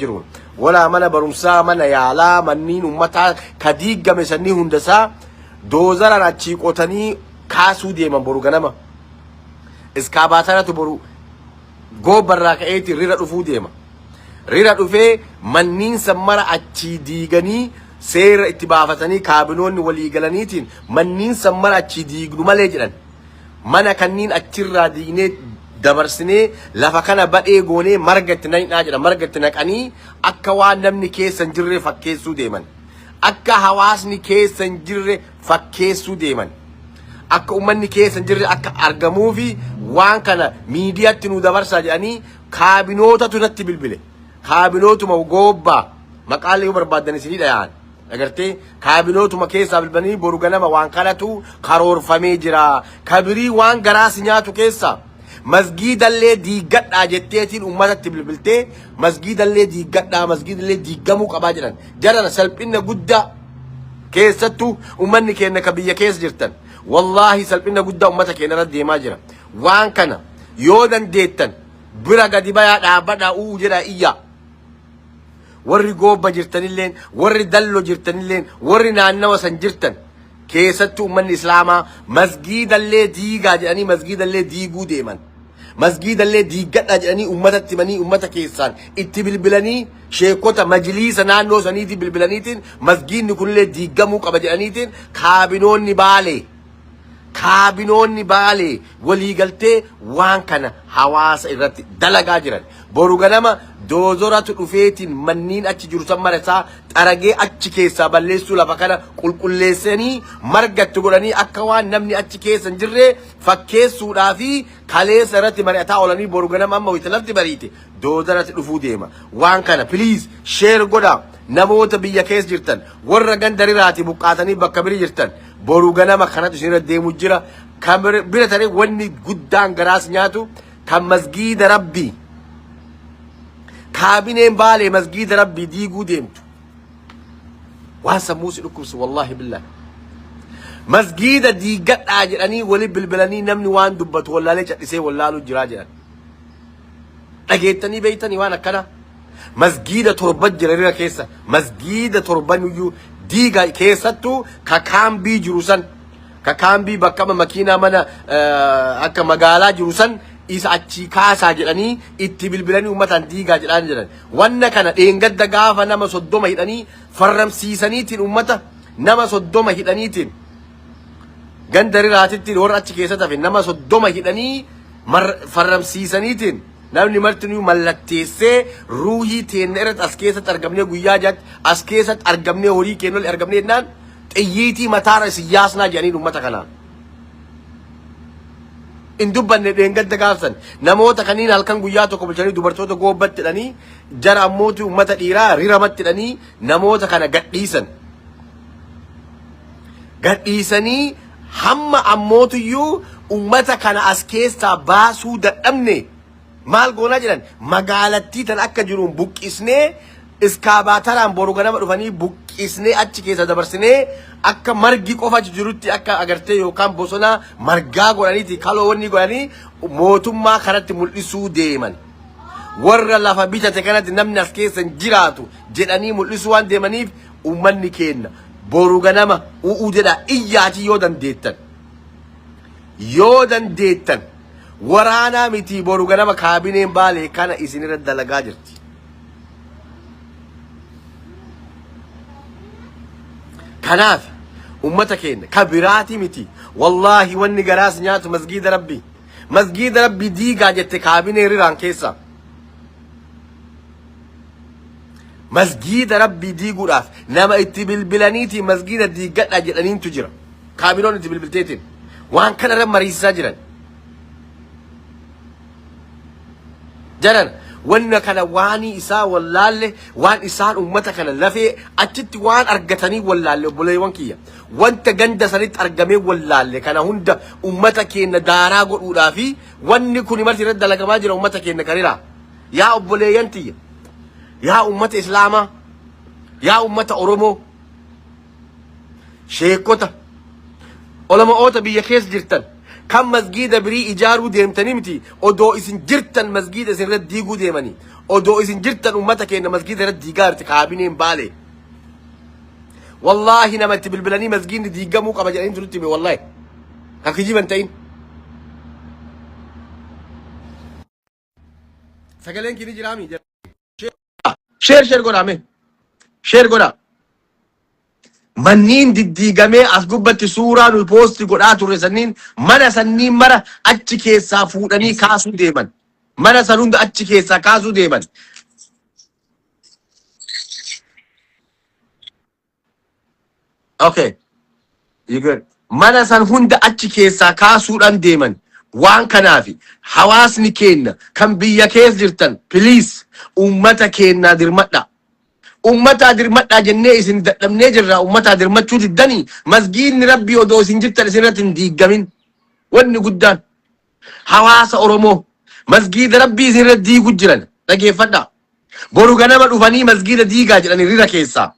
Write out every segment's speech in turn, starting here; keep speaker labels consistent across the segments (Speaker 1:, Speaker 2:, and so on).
Speaker 1: jiruun walaa mana barumsaa, mana yaalaa, manniin ummataa ka diiggame sannii hundasaa doozaraan achii qotanii kaasuu deeman boru ganama. Iskaabaataratu boru goobbarraa ka'eeti rira dhufuu deema. Rira dhufee manniin san mara achii diiganii seera itti baafatanii kaabinoonni walii galaniitiin manniin san mara achii diignu malee jedhan. Mana kanniin achirraa diignee dabarsinee lafa kana badhee goonee marga itti naqnaa jedhan. Marga itti naqanii akka waan namni keessa hin jirre fakkeessuu deeman. Akka hawaasni keessa hin jirre fakkeessuu deeman. Akka uummanni keessa hin jirre akka argamuufi waan kana miidiyaatti nu dabarsaa jedhanii kaabinootatu natti bilbile. Kaabinootuma goobbaa maqaalee yoo barbaaddan isinii dhayaan. Agartee kaabinootuma keessaa bilbilanii boru ganama waan kanatu karoorfamee jira. Kabirii waan garaa si nyaatu keessaa masgiidallee diiggadhaa jetteetiin uummatatti bilbiltee masgiidallee diiggadhaa masgiidallee diiggamuu qabaa jedhan. Jarana salphina guddaa keessattuu uummanni keenya ka biyya keessa jirtan wallaahi salphina guddaa uummata keenya irra deemaa jira. Waan kana yoo dandeettan bira gadi bayaa dhaabbadhaa uu jedhaa iyyaa. Warri goobba jirtanilleen, warri dallo jirtanilleen, warri naannawa san jirtan keessattuu uummanni islaamaa masgiidallee diigaa jedhanii masgiidallee diiguu deeman. Masgiidallee diiggadhaa jedhanii uummatatti himanii uummata keessaan itti bilbilanii sheekota majliisa naannoo saniitii bilbilaniitiin masgiidni kunillee diigamuu qaba jedhaniitiin kaabinoonni baalee Kaabinoonni Baalee waliigaltee waan kana hawaasa irratti dalagaa jiran. Boru ganama doozoratu dhufeetiin manniin achi jiru san mara isaa xaragee achi keessaa balleessuu lafa kana qulqulleessanii marga itti godhanii akka waan namni achi keessa hin jirre fakkeessuudhaa fi kaleessa irratti mari'ataa oolanii boru ganama amma wayita lafti bariite doozarati dhufuu deema. Waan kana please share godhaa. Namoota biyya keessa jirtan warra ganda riraati buqqaatanii bakka bira jirtan boru ganama kanatu isinirra deemu jira. Kan bira taree wanni guddaan garaas nyaatu kan masgiida rabbii kaabineen baalee masgiida rabbii diiguu deemtu. Waan sammuu si dhukkubsu wallaahi billaahi. Masgiida diigadhaa jedhanii wali bilbilanii namni waan dubbatu wallaalee cadhisee wallaaluu jiraa jedhan. Dhageettanii beeytanii waan akkanaa. Masgiida torba jira rira keessa. Masgiida torbanuyyuu diiga keessattuu ka kaambii jiru san ka kaambii bakka amma makiinaa mana akka magaalaa jiru san isa achii kaasaa jedhanii itti bilbilanii uummataan diigaa jedhaan jedhan. Wanna kana dheengadda gaafa nama 30 hidhanii farramsiisaniitiin uummata nama 30 hidhaniitiin ganda riraatitti warra achi keessatti hafe nama 30 hidhanii farramsiisaniitiin namni martinuu mallatteessee ruuhii teenna irratti as keessatti argamnee guyyaa jaatti as keessatti argamnee horii keenya oli argamnee jennaan xiyyiitii mataarra isin yaasnaa jedhanii uummata kanaan. In dubbanne dheengadda gaafsan namoota kaniin halkan guyyaa tokko bulchanii dubartoota goobbatti hidhanii jara ammootii uummata dhiiraa riramatti hidhanii namoota kana gadhiisan. Gadhiisanii hamma ammootuyyuu ummata kana as keessaa baasuu dadhabne maal goonaa jedhan magaalattii tan akka jiruun buqqisnee iskaabaataraan boru ganama dhufanii buqqisnee achi keessa dabarsinee akka margi qofa achi jirutti akka agartee yookaan bosona margaa godhaniiti kaloo wanni godhanii mootummaa kanatti mul'isuu deeman. Warra lafa bitate kanatti namni as keessa hin jiraatu jedhanii mul'isuu waan deemaniif Uummanni keenna boru ganama u'uu jedhaa iyyaatii yoo dandeettan. Yoo dandeettan waraanaa mitii boru ganama kaabineen Baalee kana isinirra dalagaa jirti. Kanaaf ummata keenya ka biraati miti. Wallaahi wanni garaas nyaatu masgiida rabbii. Masgiida rabbii diigaa jette kaabinee riraan keessaa. Masgiida Rabbii diiguudhaaf nama itti bilbilaniitii masgiida diiggadhaa jedhaniintu jira. Kaabinoon itti bilbilteetiin waan kana irra mariisisaa jiran. Jaran wanna kana waanii isaa wallaalle waan isaan ummata kana lafee achitti waan argatanii wallaalle obboleewwan kiyya. Wanta ganda sanitti argamee wallaalle kana hunda ummata keenya daaraa godhuudhaa fi wanni kuni marti irratti dalagamaa jira ummata keenya kariraa. Yaa obboleeyyan tiyya, yaa ummata Islaamaa, yaa ummata Oromoo, sheekota, olama'oota biyya keessa jirtan, kan masgiida birii ijaaruu deemtanii miti, odoo isin jirtan masgiida isin irratti diiguu deemanii, Odoo isin jirtan ummata keenya masgiida irratti diigaa jirti kaabineen Baalee. Wallaahi nama itti bilbilanii masgiidni diigamuu qaba jedhanii turutti hime wallaahi. Kan kijiban ta'in. Sagaleen kini jiraami. Share share godhaa mee. Share godhaa. Manniin diddiigamee as gubbatti suuraa nu poosti godhaa turre sanniin mana sanniin mara achi keessaa fuudhanii kaasuu deeman. Mana san hunda achi keessaa kaasuu deeman. Okay. You good. Mana san hunda achi keessaa kaasuudhaan deeman. Waan kanaafi hawaasni keenya kan biyya keessa jirtan please uummata keenyaa dirmadhaa. Ummataa dirmadhaa jennee isin dadhabnee jirra ummataa dirmachuu diddanii masgiidni rabbii odoo isin jirtan isin irratti hin diiggamin. Wanni guddaan hawaasa Oromoo masgiida rabbii isin irratti diigu jiran dhageeffadhaa. Boru ganama dhufanii masgiida diigaa jedhanii rira keessaa.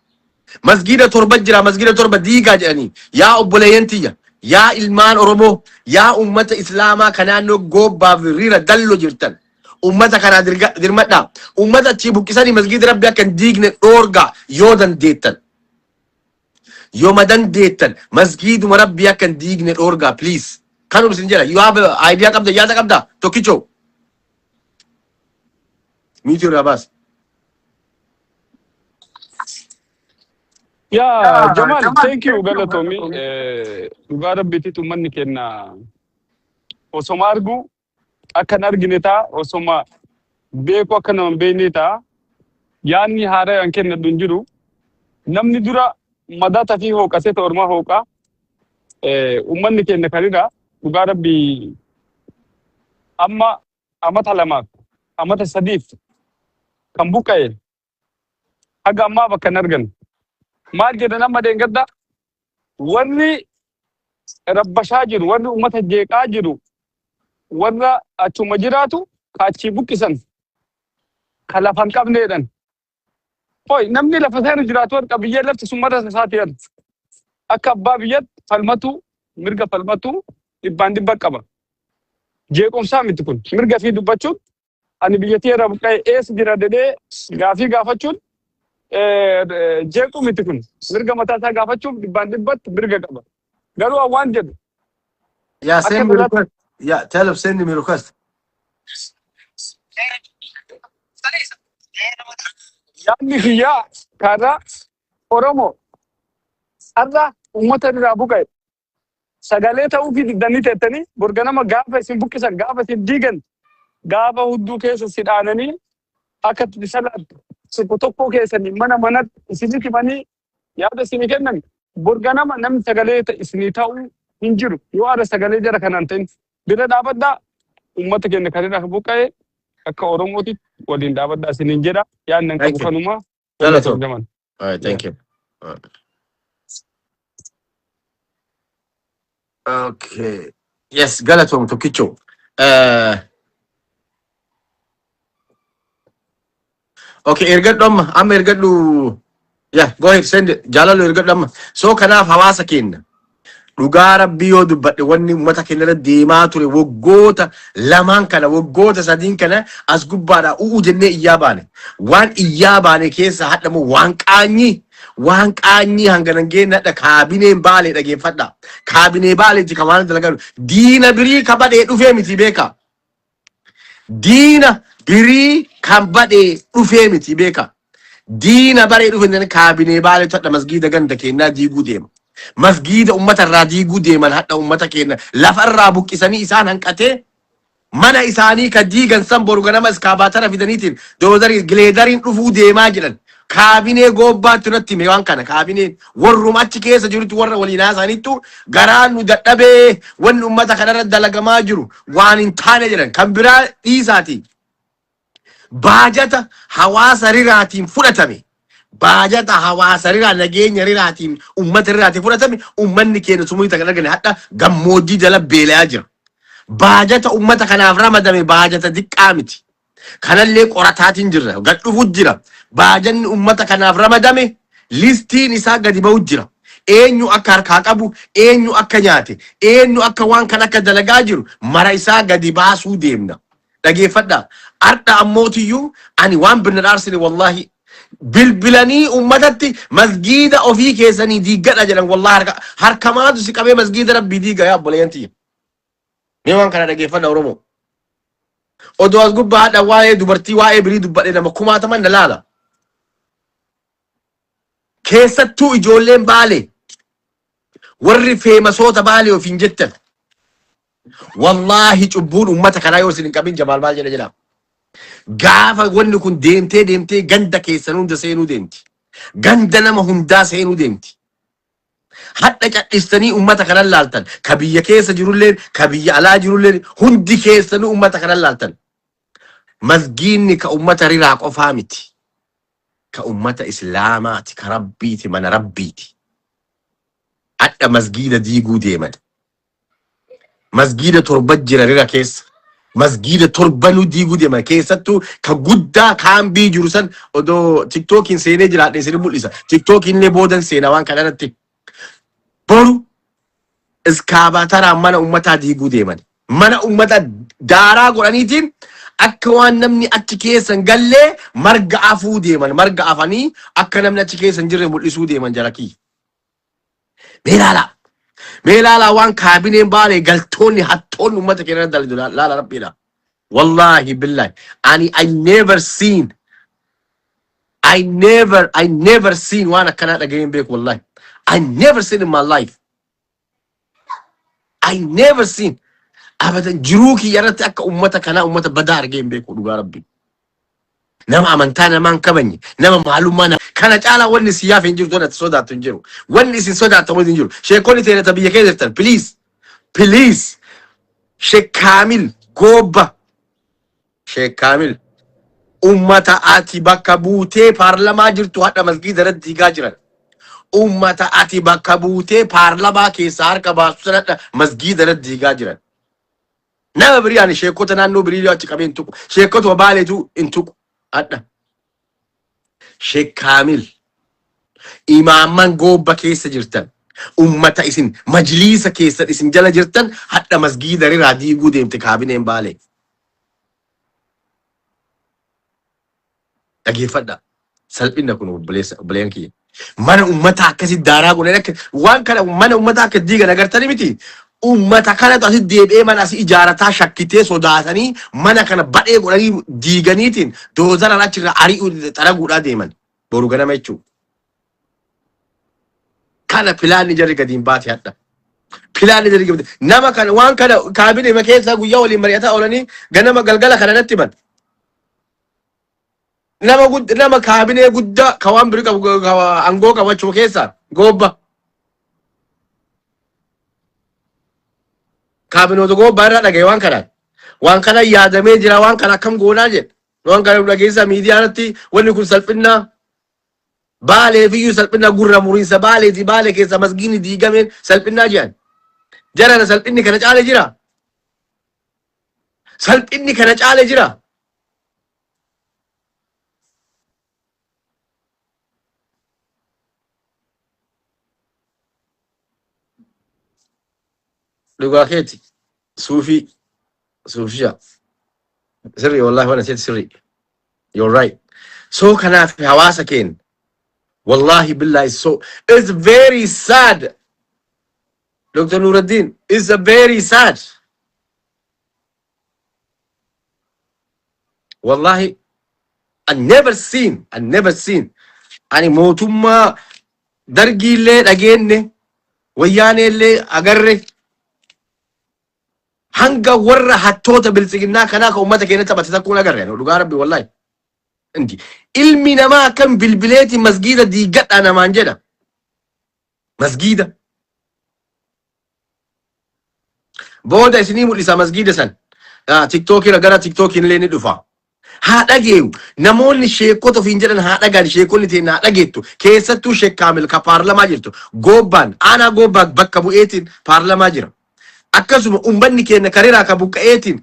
Speaker 1: Masgiida torba jira masgiida torba diigaa jedhanii yaa obboleeyyan tiyya yaa ilmaan Oromoo yaa ummata Islaamaa kan naannoo goobbaaf rira dallo jirtan. Ummata kanaa dirmadhaa. Ummata achii buqqisanii masgiida rabbi akka hin diigne dhoorgaa yoo dandeettan. Yooma dandeettan masgiiduma rabbii akka hin diigne dhoorgaa please. Kanuma isin jedha. You have a idea qabda yaada qabda tokkichoo. Miitii irraa baas.
Speaker 2: Yaa Jamaal, thank you galatoomi. Dhugaa rabbiititti uummanni keenya osoma argu akka hin argine ta'a, osoma beeku akka nama hin beekne ta'a. Yaadni haaraa kan kennadhu hin jiru. Namni dura madaa tafii hooqasee ta'e ormaa hooqaa. Uummanni keenya kanidha. Dhugaa rabbii amma amata lamaaf amata sadiif kan buqqa'e haga ammaa bakka hin argan. Maal jedhan amma deengadda warri rabbashaa jiru, warri uummata jeeqaa jiru, warra achuma jiraatu ka achii buqqisan ka lafa hin qabneedhan. Hoi namni lafa isaa irra jiraatu harka biyyee lafti sun mataa isaati jedhan. Akka abbaa biyyatti falmatu mirga falmatu dhibbaan dhibba qaba. Jeequmsaa miti kun. Mirga fi dubbachuun ani biyyattii irraa buqqa'e eessa jira jedhee gaafii gaafachuun jeequu miti kun. Mirga mataa isaa gaafachuuf dhibbaan dhibbatti mirga qaba. Garuu an waan jedhu
Speaker 1: Yeah,
Speaker 2: akka
Speaker 1: send me
Speaker 2: irratti
Speaker 1: request. Yeah, tell him send me request.
Speaker 2: Yaadni kiyyaa karaa Oromoo har'a uummata irraa buqqa'e sagalee ta'uufii diddanii teettanii borganama gaafa isin buqqisan gaafa isin diigan gaafa hudduu keessa si dhaananii akka itti salaattu tokko tokkoo keessanii mana manatti isinitti himanii yaada isinii kennan borganama namni sagalee isinii ta'uu hin jiru yoo haala sagalee jara kanaan ta'in bira dhaabadhaa uummata keenya kan irraa buqqa'e akka Oromootitti waliin dhaabadhaa isiniin jedha yaadni an
Speaker 1: Thank
Speaker 2: qabu
Speaker 1: you.
Speaker 2: kanuma
Speaker 1: Galatoom.
Speaker 2: gaman.
Speaker 1: All right, thank you. All right. Okay. Yes, galatoom tokkichoo. Okay, ergadhu amma. Amma ergadhu. Yeah, go ahead, send it. Jaalallu ergadhu amma. So kanaaf hawaasa keenya. Dhugaa rabbii yoo dubbadhe wanni uummata keenya irra deemaa ture waggoota lamaan kana waggoota sadiin kana as gubbaadhaa u'u jennee iyyaa baane. Waan iyyaa baane keessa hadha moo waan qaanyii waan qaanyii hangana hin geenne hadha kaabineen baalee dhageeffadha. Kaabinee baaleetti kan waan dalagaa diina birii ka badhee dhufee miti beeka. Diina birii kan badhee dhufee miti beeka. Diina baree dhufe jennaan kaabinee baaleetu hadha masgiida ganda keenyaa diiguu deema. Masgiida ummata irraa diiguu deeman hadha ummata keenya lafa irraa buqqisanii isaan hanqatee mana isaanii ka diigan san boru ganama iskaabaatara fidaniitiin doozarii gileedariin dhufuu deemaa jedhan. Kaabinee goobbaatti natti hime waan kana kaabineen warruma achi keessa jirutti warra waliin haasa'anittu garaan nu dadhabee wanni ummata kanarra dalagamaa jiru waan hin taane jedhan kan biraa dhiisaati. Baajata hawaasa riraatiin fudhatame baajata hawaasa riraa nageenya riraatiin ummata riraatiin fudhatame ummanni keenya sumuu kan argane hadha gammoojjii jala beela'aa jira. Baajata ummata kanaaf ramadame baajata diqqaa miti. Kanallee qorataatiin jirra. Gad dhufu jira. Baajanni ummata kanaaf ramadame listiin isaa gadi ba'u jira. Eenyu akka harkaa qabu, eenyu akka nyaate, eenyu akka waan kan akka dalagaa jiru mara isaa gadi baasuu deemna. Dhageeffadhaa. Ardha ammootiyyuu ani waan birna dhaarsine wallaahi bilbilanii ummatatti masgiida ofii keessanii diiggadha jedhan wallaahi harka harkamaatu si qabee masgiida rabbii diiga yaa obboleeyyan tiyya. Mee waan kana dhageeffadha Oromoo. Odoo as gubbaa hadha waa'ee dubartii waa'ee birii dubbadhe nama kumaataman na laala. Keessattuu ijoolleen Baalee warri feemasoota Baalee ofiin jettan wallaahi cubbuun ummata kanaa yoo isin hin qabin Jamaal maal jedha jedha. Gaafa wanni kun deemtee deemtee ganda keessan hunda seenuu deemti. Ganda nama hundaa seenuu deemti. Hadha cadhistanii ummata kanan laaltan. Ka biyya keessa jirulleen, ka biyya alaa jirulleen hundi keessanuu ummata kanan laaltan. Masgiinni ka ummata riraa qofaa miti. Ka ummata islaamaati, ka rabbiiti, mana rabbiiti. Hadha masgiida diiguu deeman. Masgiida torba jira rira keessa. Masgiida torbanuu diiguu deeman. Keessattuu ka guddaa kaambii jiru san odoo tiktookiin seenee jiraadhe isin mul'isa. Tiktookiin illee boodan seena waan kana irratti. Boru iskaabataraan mana ummataa diiguu deeman. Mana ummataa daaraa godhaniitiin akka waan namni achi keessa hin gallee marga afuu deeman. Marga afanii akka namni achi keessa hin jirre mul'isuu deeman jara kiyya. Mee ilaalaa. Mee ilaalaa waan kaabineen Baalee galtoonni hattoonni uummata keenya irra dalagdu laala rabbiidha. Wallaahi billahi. Ani I never seen I never seen waan akkanaa dhaga'ee hin beeku wallahi. I never seen in my life. I never seen. Abadan jiruu kiyya irratti akka uummata kanaa uummata badaa argee hin beeku dhugaa rabbi. Nama amantaa namaa hin kabajne, nama maalummaa nama kana caalaa wanni si yaafe hin jirtu, wanni ati sodaattu hin jiru. Wanni isin sodaattu hin jiru. Sheekonni teenya ta biyya keessa jirtan please please Sheek Kaamil Goobba Sheek Kaamil ummata ati bakka buutee paarlamaa jirtu hadha masgiida irratti diigaa jiran. Ummata ati bakka buutee paarlamaa keessaa harka baastu sana hadha masgiida irratti diigaa jiran. Nama birii ani sheekota naannoo birii achi qabee hin tuqu. Sheekotuma Baaleetu hin tuqu. Hadha. Sheek Kaamil imaamman Goobba keessa jirtan ummata isin majliisa keessa isin jala jirtan hadha masgiida riraa diiguu deemte kaabineen Baalee. Dhageeffadha. Salphinna kun obboleessa obboleeyyan kiyya. Mana ummataa akkasi daaraa godhan akka waan kana mana ummataa akka diigan agartanii miti. Ummata kanatu asi deebi'ee mana asi ijaarataa shakkitee sodaatanii mana kana badhee godhanii diiganiitiin doozaraan achirra ari'uu xaraguudhaa deeman. Boru ganama jechuudha. Kana pilaanni jarri gadi hin baate hadha. Pilaanni jarri gadi nama kana waan kana kaabinee keessaa guyyaa waliin mari'ataa oolanii ganama galgala kana natti himan. Nama gud nama kaabinee guddaa ka waan biri qabu ka aangoo qabachuu keessaa Goobba. Kaabinoota Goobbaa irraa dhagaye waan kanaan. Waan kana yaadamee jira waan kana akkam goonaa jedhe. Waan kana dhageessaa miidiyaa irratti wanni kun salphinnaa Baalee fiyyuu salphinna gurra muriinsa Baaleeti Baalee keessa masgiinni diigameen salphinnaa jedhan. Jarana salphinni kana caale jira. Salphinni kana caale jira. Dhugaa keeti. Suufii. Suufisha. Sirrii wallahi waan asheeti sirrii. You're right. So kanaaf hawaasa keenya. Wallahi billahi so it's very sad. Dr. Nuruddin, it's a very sad. Wallahi I never seen, I never seen. Ani mootummaa Dargiillee dhageenne, Wayyaaneellee agarre, hanga warra hattoota biltsiginnaa kanaa ka uummata keenya taphate takkuun agarre. Dhugaa rabbi wallahi. Inti ilmi namaa akkam bilbileeti masgiida diiggadhaa namaan jedha. Masgiida. Booda isinii mul'isa masgiida san. Tiktookii gara tiktookiin illee ni dhufa. Haa dhageeyu. Namoonni sheekota ofiin jedhan haa dhagaan sheekonni ta'e haa dhageettu. Keessattuu Sheek Kaamil ka paarlamaa jirtu. Goobbaan aanaa Goobbaa bakka bu'eetiin paarlamaa jira. Akkasuma uummanni keenya kariraa ka buqqa'eetiin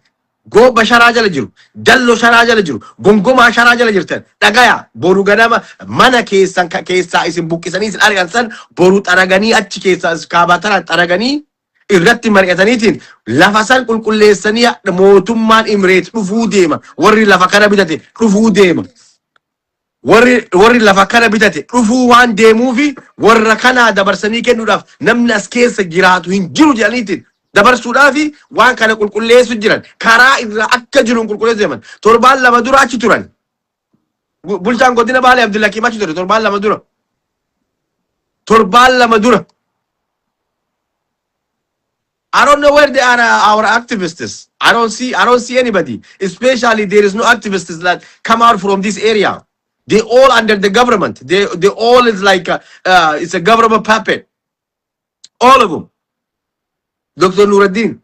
Speaker 1: Goobba sharaa jala jiru, Dallo sharaa jala jiru, Gongomaa sharaa jala jirtan dhagaya boru ganama mana keessan ka keessaa isin buqqisanii isin ari'an san boru xaraganii achi keessaa iskaabataraan xaraganii Irratti mari'ataniitiin lafa san qulqulleessanii mootummaan Imireet dhufuu deema. Warri lafa kana bitate dhufuu deema. Warri lafa kana bitate dhufuu waan deemuufi warra kanaa dabarsanii kennuudhaaf namni as keessa jiraatu hin jiru jedhaniitiin dabarsuudhaafi waan kana qulqulleessu jiran karaa irra akka jiruun qulqulleessu deeman. Torbaan 2 dura achi turan. Bulchaan godina Baalee Abdullakiim achi ture torbaan 2 dura. Torbaan 2 dura. I don't know where they are, our activists. I don't see anybody. Especially there is no activists that come out from this area. They all under the government. They all is like it's a government puppet. All of them. Dr. Nuruddin.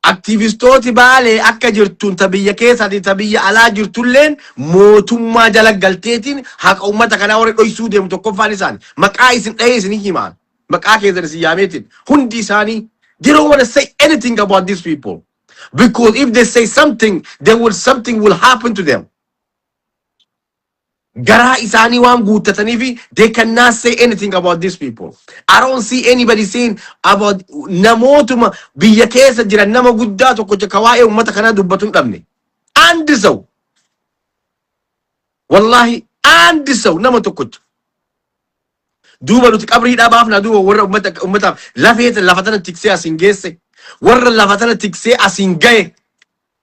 Speaker 1: Aktivistooti Baalee akka jirtuun ta biyya keessaati ta biyya alaa jirtulleen mootummaa jala galteetiin haqa uummata kanaa warri dhoysuu deemu tokkoffaan isaani. Maqaa isin dhahee isin himaan. Maqaa keessan isin yaameetiin. Hundi isaanii they don't want to say anything about these people. Because if they say something, there will something will happen to them. Garaa isaanii waan guuttataniifi they cannot say anything about these people. I don't see anybody saying about namootuma biyya keessa jiran nama guddaa tokko ka waa'ee uummata kanaa dubbatu hin dhabne. አንድ ሰው wallahi አንድ ሰው nama tokkocha. Duuba nuti qabriidhaa baafna duuba warra uummata uummataaf lafee lafa tana tiksee asiin geesse warra lafa tana tiksee asiin gahe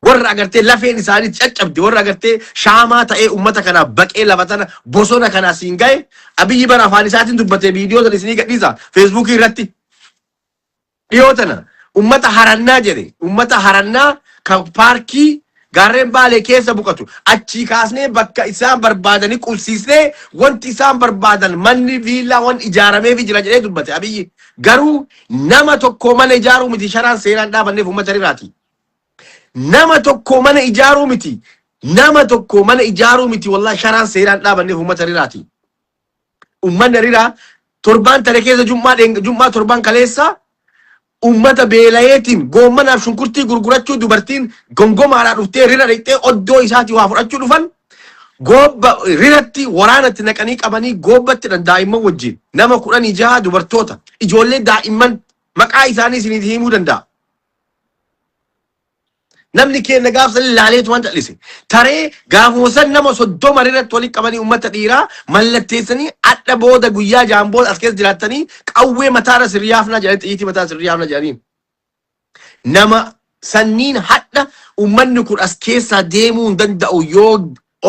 Speaker 1: warra agartee lafeen isaanii caccabde warra agartee shaamaa ta'ee uummata kanaaf baqee lafa tana bosona kana asiin gahe. Abiyyi bara afaan isaatiin dubbatee viidiyoo sana isinii gadhiisa Feesbuukii irratti dhiyoo tana ummata Harannaa jedhe. Ummata Harannaa kan paarkii gaarreen Baalee keessa buqatu achii kaasnee bakka isaan barbaadanii qubsiisnee wanti isaan barbaadan manni viillaa waan ijaarameef jira jedhee dubbate Abiyyi. Garuu nama tokko mana ijaaruu miti sharaan seeraan dhaabanneef ummata riraati. Nama tokko mana ijaaruu miti. Nama tokko mana ijaaruu miti wallahi sharaan seeraan dhaabanneef ummata riraati. Ummanni riraa torbaan tare keessa jummaa torbaan kaleessa ummata beelayeetiin goommanaaf shunkurtii gurgurachuu dubartiin gongomaadhaa dhuftee rira dhaqxee oddoo isaatii waa fudhachuu dhufan goobba riratti waraanatti naqanii qabanii goobbatti dhan daa'imman wajjin nama 16 dubartoota ijoollee daa'imman maqaa isaanii isiniif himuu danda'a. Namni keenya gaafsa ilaaleetu waan cal'ise. Taree gaafuma san nama 30 irratti walitti qabanii uummata dhiiraa mallatteessanii adda booda guyyaa jaan booda as keessa jiraattanii qawwee mataarra sirriyaafnaa jedhanii xiyyiitii mataa sirriyaafnaa jedhaniin. Nama sanniin hadha uummanni kun as keessaa deemuu hin danda'u yoo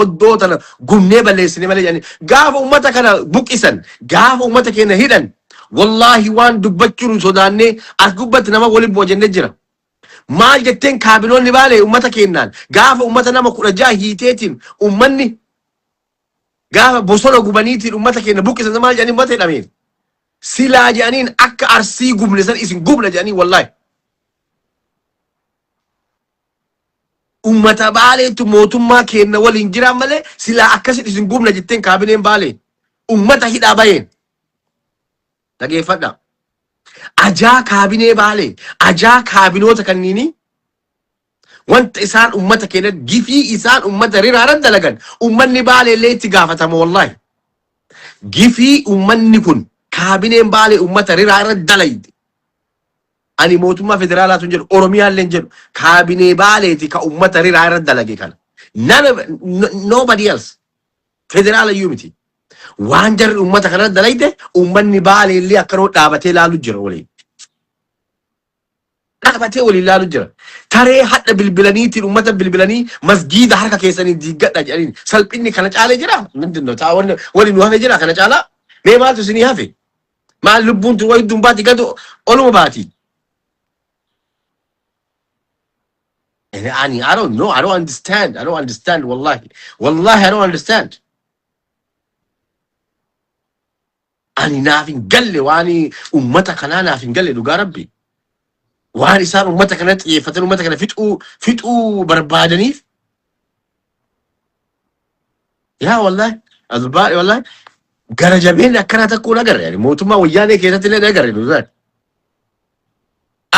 Speaker 1: oddoo tana gumnee balleessine malee jedhanii. Gaafa uummata kana buqqisan, gaafa uummata keenya hidhan, wallaahi waan dubbachuu nu sodaannee as gubbatti nama waliin bu'a jennee jira. Maal jetteen kaabinoonni Baalee uummata keenyaan gaafa uummata nama 16 hiiteetiin uummanni gaafa bosona gubaniitiin uummata keenya buqqisan maal jedhanii uummata hidhameen? Silaa jedhaniin akka Arsii gubne san isin gubna jedhanii wallaahi. Uummata Baaleetu mootummaa keenya waliin jiran malee silaa akkasit isin gubna jetteen kaabineen Baalee. Uummata hidhaa baheen. Dhageeffadha. Ajaa kaabinee Baalee, ajaa kaabinoota kanniini wanta isaan uummata keenya gifii isaan uummata riraaran dalagan uummanni Baalee illee itti gaafatama wallaahi. Gifii uummanni kun kaabineen Baalee uummata riraarra dalayde. Ani mootummaa federaalaatu hin jedhu, Oromiyaallee hin jedhu, kaabinee Baaleeti ka uummata riraa irra dalage kana. None of, no, nobody else. Federaala iyyuu miti. Waan jarri uummata kana dalayde uummanni Baalee illee akkanoo dhaabatee laalu jira waliin. Dhaabatee waliin laalu jira. Taree hadha bilbilaniitiin uummata bilbilanii masgiida harka keessanii diiggadha jedhaniin salphinni kana caalee jira. ምንድን ነው? Taa wanni waliin nu hafe jira kana caalaa. Mee maaltu isinii hafe? Maal lubbuun tun wayidduun baati gadu oluma baati. Ani I don't know. I don't understand. I don't understand. Wallahi. Wallahi I don't understand. Ani naaf hin galle waan uummata kanaa naaf hin galle dhugaa rabbi. Waan isaan uummata kana xiyyeeffatan uummata kana fixuu barbaadaniif yaa wallahi azbaa wallahi gara jabeenni akkanaa takkuun agarre yani mootummaa Wayyaanee keessatti illee agarre dhugaa.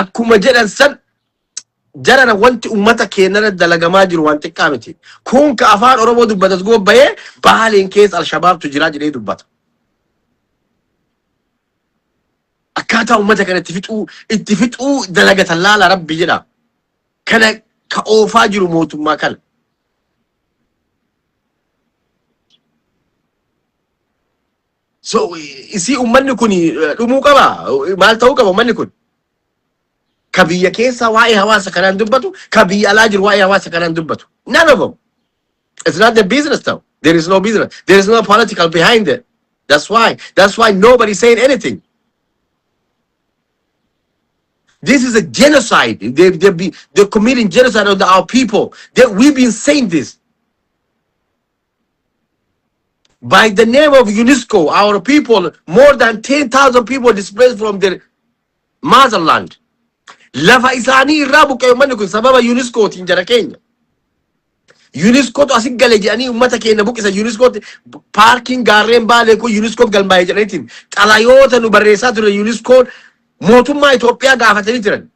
Speaker 1: Akkuma jedhan san jarana wanti uummata keenyarra dalagamaa jiru waan xiqqaa miti. Kun ka afaan Oromoo dubbatas gobba'ee Baaleen keessa Alshabaabtu jira jedhee dubbata. Akkana. Akkaataa uummata kana itti fixuu itti fixuu dalagatan laala rabbi jedha. Kana ka oofaa jiru mootummaa kana. So isii uummanni kun dhumuu qaba. Maal ta'uu qaba uummanni kun? Ka biyya keessaa waa'ee hawaasa kanaan dubbatu, ka biyya alaa jiru waa'ee hawaasa kanaan dubbatu. None of them. It's not the business though. There is no business. There is no political behind it. That's why. That's why nobody's saying anything. This is a genocide. They're committing genocide on our people. We've been saying this. By the name of UNESCO, our people, more than 10,000 people displaced from their motherland. Lafa isaanii irraa buqqa'e uummanni kun sababa UNESCOtiin jara keenya. UNESCOtu asit gale jedhanii uummata keenya buqqisa. UNESCOtti paarkiin gaarreen Baalee kun UNESCO galmaa'e jedhaniitiin xalayoota nu barreessaa ture UNESCO mootummaa Itoophiyaa gaafatanii turan.